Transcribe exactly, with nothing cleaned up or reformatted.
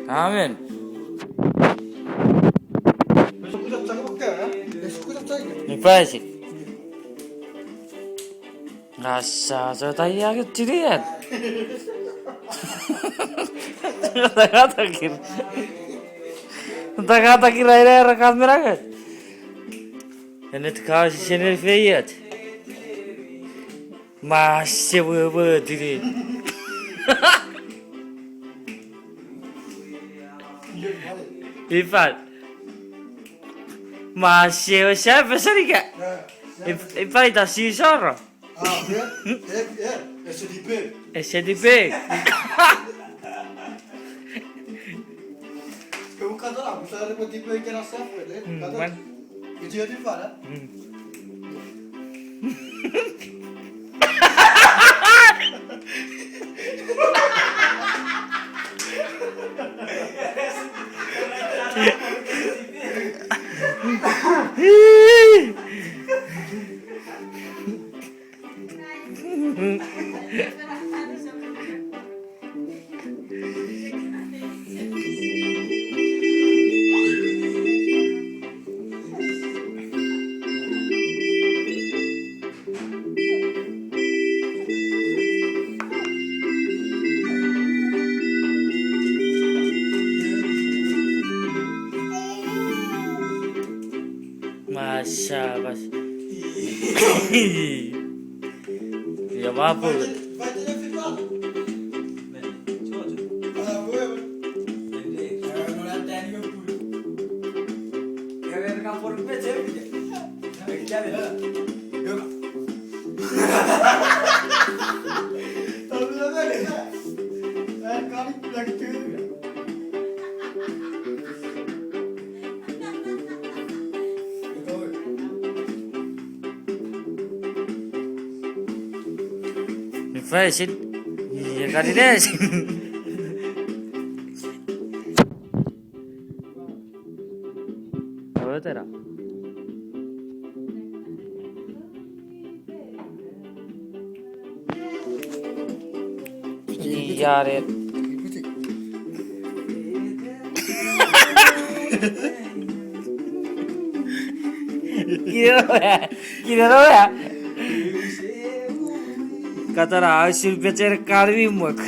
Amen. Ifa ese. Asa, so ta ia ke chirian. Takatakir. Takatakir aina era kamera ke. Ennet ka sisene feiat. Ma se wewe tiri. Ifan. Ma se we sa pesanika. If-, ifan ita si soro. Ah, yeah, yeah, yeah. Ese tipek. Ese tipek. Kau kato na, musa re mo tipek kena safwe, eh? Mm, kato. Man. Iti ati fara. Mm. Masha, mas-, ya mapu. Fashion. Iya, kan ini. Apa tera? Iyaret. Kinero ya. Kinero ya. Katara ausun pecher karwi mok.